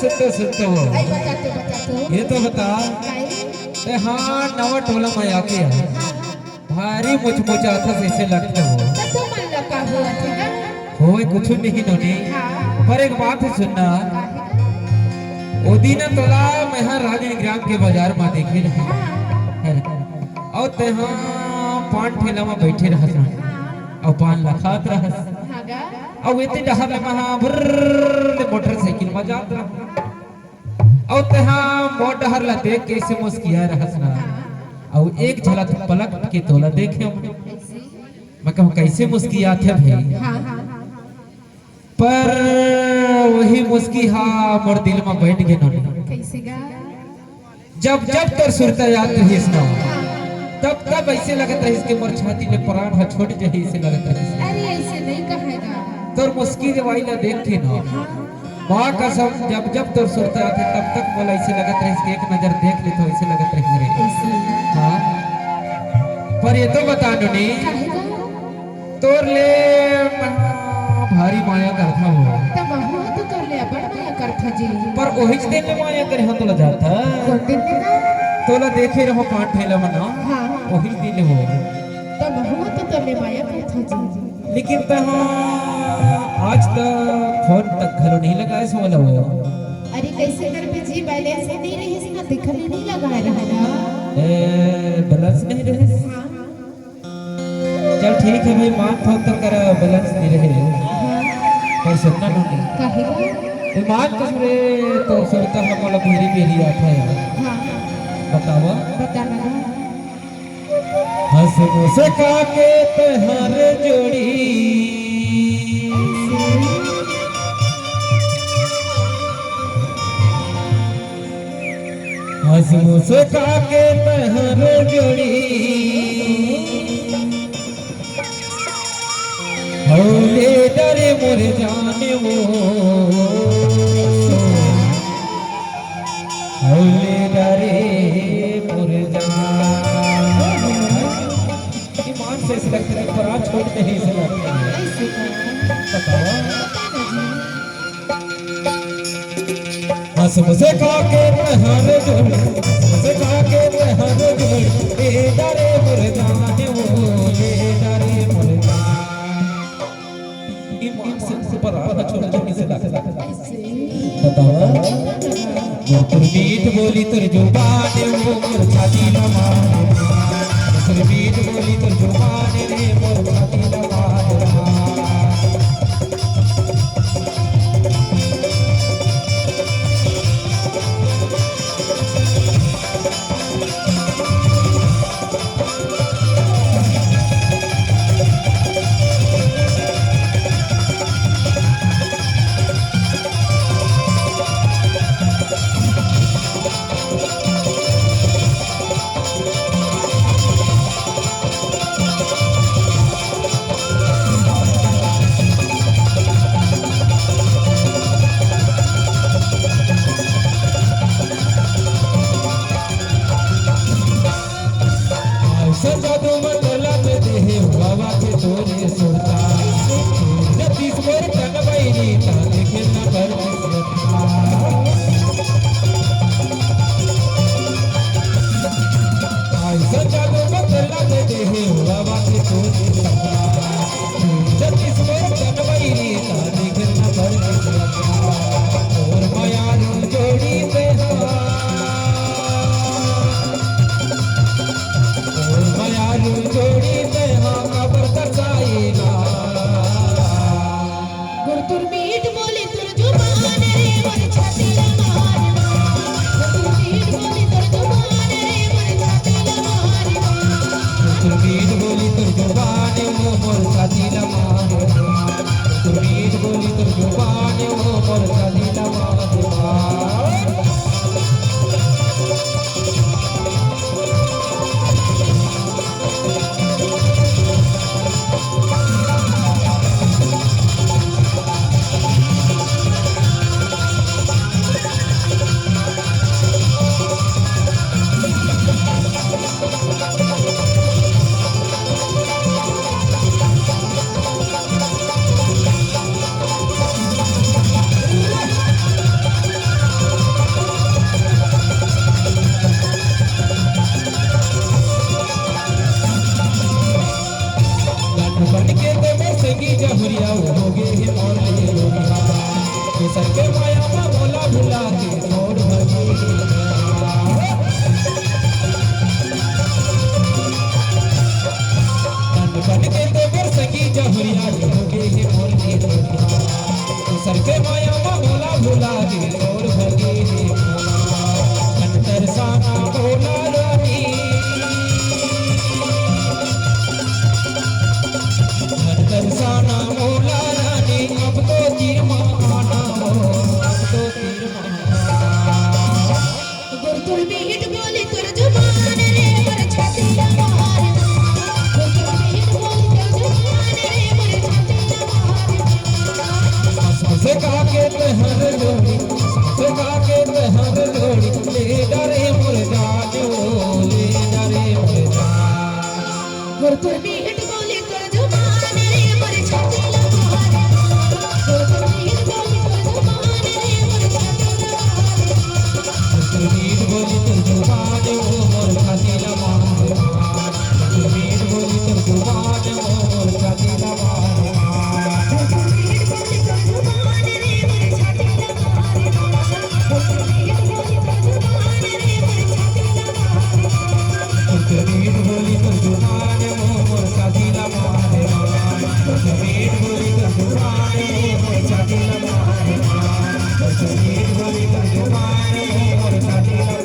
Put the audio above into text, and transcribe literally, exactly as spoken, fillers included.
सुन तो, सुन तो। आई बता तो, बता तो। ये तो बता। काहे? ते हाँ, नवा टोला में आके है। हाँ। भारी मुचमुचाथस, ऐसे लगता हो। तो तुमन ला का हुआ थे ना? होए, कुछ नहीं नोनी। हाँ। पर एक बात है सुनना। काहे? ओ दिन तोला मैं हाँ राजनगरी के बाजार में देखे रहे। हाँ। है ना? अउ ते हाँ पान ठेला में बैठे रहस ना। हाँ। अउ पान ला खात रहस। हाँ गा। अउ एती डहर ले मैं हाँ भुर्र ले मोटरसाइकिल में जात रहस। अउ ते हाँ मोर डहर ला देख के ऐसे मुस्किया रहस ना। हाँ। अउ एक झलक पलट के तोला देखे। ऐसे? मैं कहूँ, "कैसे मुस्कियाथे भाई?" हाँ, हाँ, हाँ। पर वही मुस्की हा मोर दिल में बैठ गे नोनी। कैसे गा? जब जब तोर सुरता याद रहिस ना, हाँ। तब तब ऐसे लगत रहिस कि मोर छाती में प्राण ह छूट जाही, ऐसे लगत रहिस। अरे, ऐसे नहीं कहेगा। तोर मुस्की जब आई ला देख के ना, हाँ। माँ कसम, जब जब तोर सुरता आथे, तब तक मोला ऐसे लगत रहिस कि एक नजर देख ले तो ऐसे लगत रहिस रे। ऐसे। हाँ। पर ये तो बता नोनी, काहे गा? तोर ले मैं भारी माया करथा हो। त महू तो तोर ले अब्बड़ माया करथा जी। पर ओहिच दिन ले माया करे हो तोला जाता। कौन दिन ले गा? तोला देखे रहो पान ठेला मना। हाँ। ओहिच दिन ले हो। त महू तो तोर ले माया करथा जी। लेकिन तहाँ आज तक फोन तक घलो नहीं लगाए सो वाला हो। अरे कैसे करबे जी, बैलेंस ही नहीं रहिस ना, देखा नहीं, नहीं लगाए रहा ना। ए, बैलेंस नहीं रहिस? हाँ। चल ठीक है भाई, मान फोन तक करा, बैलेंस नहीं रहे। हाँ। पर सुनना नहीं। काहे? ईमान कसम रे, तोर सुरता ह मोला बेरी बेरी आथे। हाँ। बतावा। बता ना। हंस मुस्का के तोहर जोड़ी, हंस मुस्का के तोहर जोड़ी, हौले डरे मोर जान वो। हौले डरे मोर जान। ईमान से ऐसे लगता है, पर आज छोड़ के ही ऐसे लगता है। बताओ। हंस मुस्का के तोहर जोड़ी, हंस मुस्का के तोहर जोड़ी, ले डरे मोर जान वो, ले डरे मोर जान। ईमान से, से पर आज छोड़ के ही ऐसे लगता है। बताओ। मोर तोर मीठ बोली तोर जुबान वो मोर छाती ला मारे। मोर तोर मीठ बोली तोर जुबान रे मोर छाती ला मारे। ठोका के तोहर जोड़ी, ले जा रे मोर जान, ओ, ले जा रे मोर जान। मोर तोर मीठ बोली तोर जुबान रे, मोर छाती ला मारे। मोर तोर मीठ बोली तोर जुबान रे, मोर छाती ला मारे। मोर तोर मीठ बोली तोर जुबान, ओ मोर छाती ला मारे। मोर तोर मीठ बोली तोर जुबान, ओ मोर छाती ला मारे।